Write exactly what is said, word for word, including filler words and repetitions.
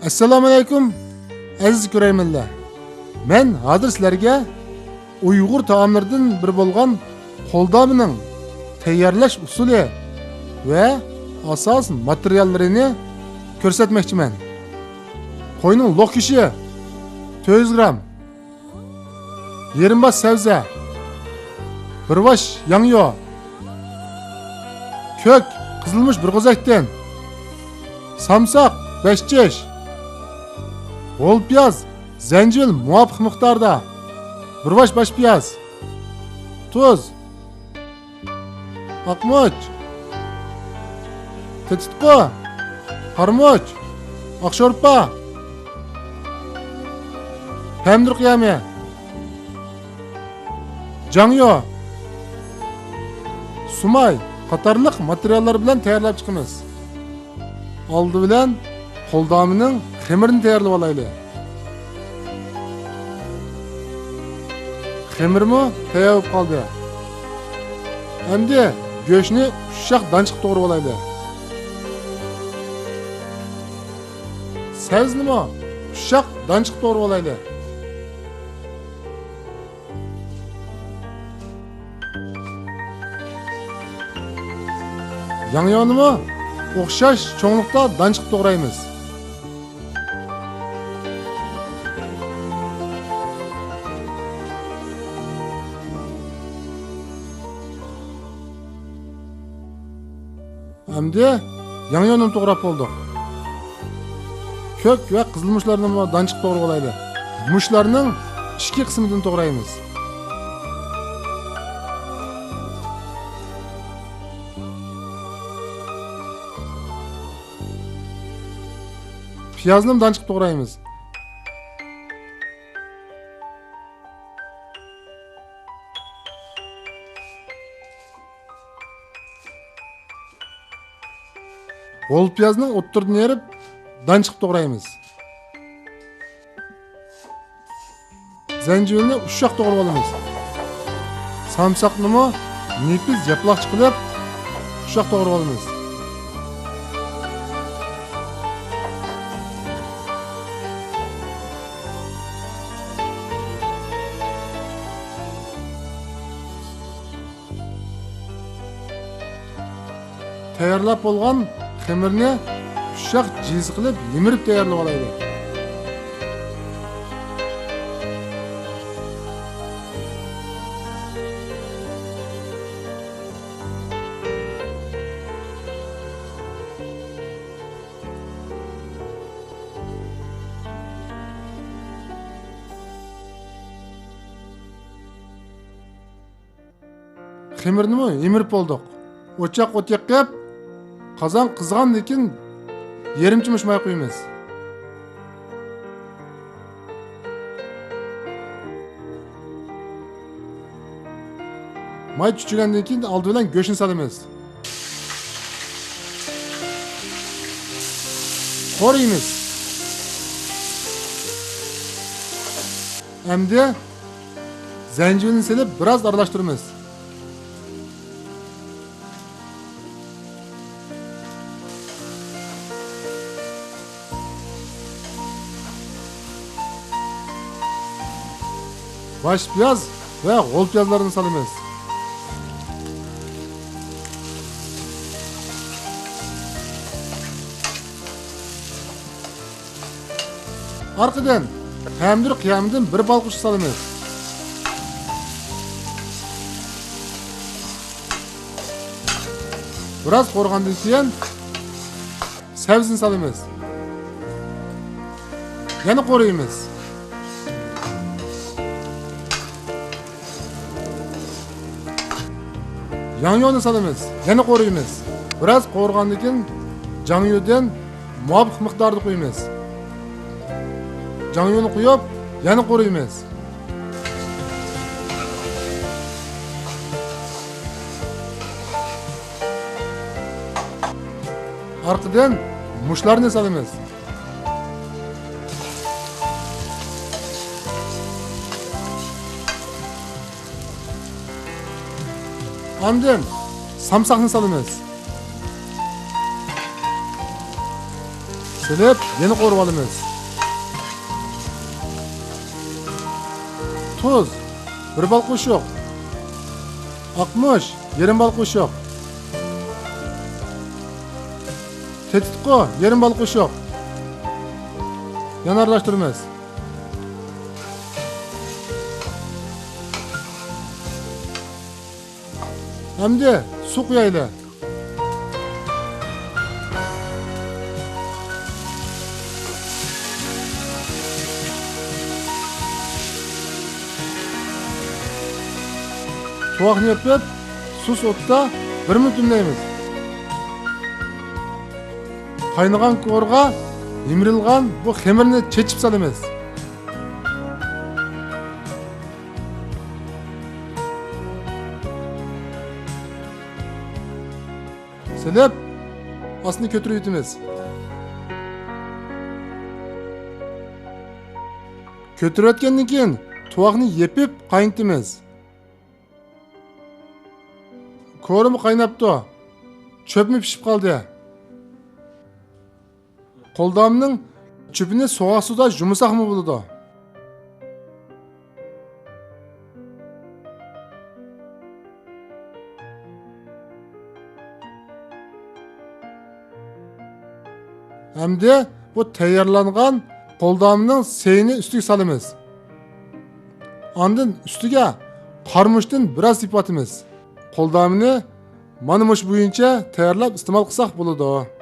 ئەسسالامۇئەلەيكۇم، ئەزىز كۆرەرمەنلەر. مەن ھازىر سىلەرگە ئۇيغۇر تائاملىرىدىن بىرى بولغان قولدامىنىڭ تەييارلاش ئۇسۇلى ۋە ئاساس ماتېرىياللىرىنى كۆرسەتمەكچىمەن. قوينىڭ لوق گۆشى تۆت يۈز گرام، يېرىم باش سەۋزە، بىر باش ياڭيۇ، كۆك قىزىلمۇچ بىر غوزەكتىن، سامساق بەش چىش، غول پىياز، زەنجىۋىل مۇۋاپىق مىقداردا، بىر باش باش پىياز، تۇز، ئاقمۇچ، تېتىتقۇ، قارىمۇچ، ئاق شورپا، پەمىدۇر قىيامى، جاڭيۇ، سۇماي قاتارلىق ماتېرىياللار بىلەن تەييارلاپ چىقىمىز. ئالدى بىلەن قولدامىنىڭ خېمىرىنى تەييارلىۋالايلى. خېمىرمۇ تەييار بولۇپ قالدى. ئەمدى گۆشنى ئۇششاق دانچىققا توغرىۋالايلى. سەۋزىنىمۇ ئۇششاق دانچىققا توغرىۋالايلى. ياڭيۇنىمۇ ئوخشاش چوڭلۇقتا دانچىققا توغرايمىز. ئەمدى ياڭيۇنىمۇ توغراپ بولدۇق. كۆك ۋە قىزىل مۇچلارنىمۇ دانچىققا توغرىۋالايلى. مۇچلارنىڭ ئىچكى قىسمىدىن توغرايمىز. پىيازنىمۇ دانچىققا توغرايمىز. غول پىيازنى ئوتتۇرىدىن ئېرىپ، دانچىققا توغرايمىز. زەنجىۋىلنى ئۇششاق توغرىۋالىمىز. سامساقنىمۇ نېپىز ياپىلاقچە قىلىپ، ئۇششاق توغرىۋالىمىز. تەييارلاپ بولغان خېمىرنى ئۇششاق جىز قىلىپ يىمىرىپ تەييارلىۋالايلى. خېمىرنىمۇ يىمىرىپ بولدۇق. ئوچاق ئوت يېقىپ، قازان قىزغاندىن كېيىن يېرىمچە مۇشۇ ماي قۇيىمىز. ماي چۈچۈگەندىن كېيىن ئالدى بىلەن گۆشنى سالىمىز. قورۇيمىز. ئەمدى زەنجىۋىلنى سېلىپ بىراز ئارىلاشتۇرىمىز. باش پىياز ۋە غول پىيازلارنى سالىمىز. ئارقىدىن پەمىدۇر قىيامىدىن بىر بالغۇچ سالىمىز. بىراز قورۇغاندىن كېيىن سەۋزىنى سالىمىز. يەنە قورۇيمىز. ياڭيۇنى سالىمىز. يەنە قورۇيمىز. بىراز قورۇغاندىن كېيىن جاڭيۇدىن مۇۋاپىق مىقداردا قۇيىمىز. جاڭيۇنى قۇيۇپ، يەنە قورۇيمىز. ئارقىدىن مۇچلارنى سالىمىز. ئاندىن سامساقنى سالىمىز. سېلىپ يەنە قورۇۋالىمىز. تۇز، بىر بال قوشۇق. ئاقمۇچ، يېرىم بال قوشۇق. تېتىتقۇ، يېرىم بال قوشۇق. يەنە ئارىلاشتۇرىمىز. ئەمدى سۇ قۇيايلى. تۇۋاقنى يېپىپ، سۇس ئوتتا بىر مىنۇت دۈملەيمىز. قاينىغان كورىغا يىمىرىلغان بۇ خېمىرنى چېچىپ سالىمىز. سېلىپ، ئاستىنى كۆتۈرۈۋېتىمىز. كۆتۈرۈۋەتكەندىن كېيىن تۇۋاقنى يېپىپ قاينىتىمىز. كورىمۇ قايناپتۇ. چۆپمۇ پىشىپ قالدى. قولدامنىڭ چۆپىنى سوغۇق سۇدا يۇمىساقمۇ بولىدۇ. ئەمدى بۇ تەييارلانغان قولدامنىڭ سېيىنى ئۈستىگە سالىمىز. ئاندىن ئۈستىگە قارىمۇچتىن بىراز سېپىۋاتىمىز. قولدامىنى مانا مۇشۇ بويىچە تەييارلاپ ئىستېمال قىلساق بولىدۇ.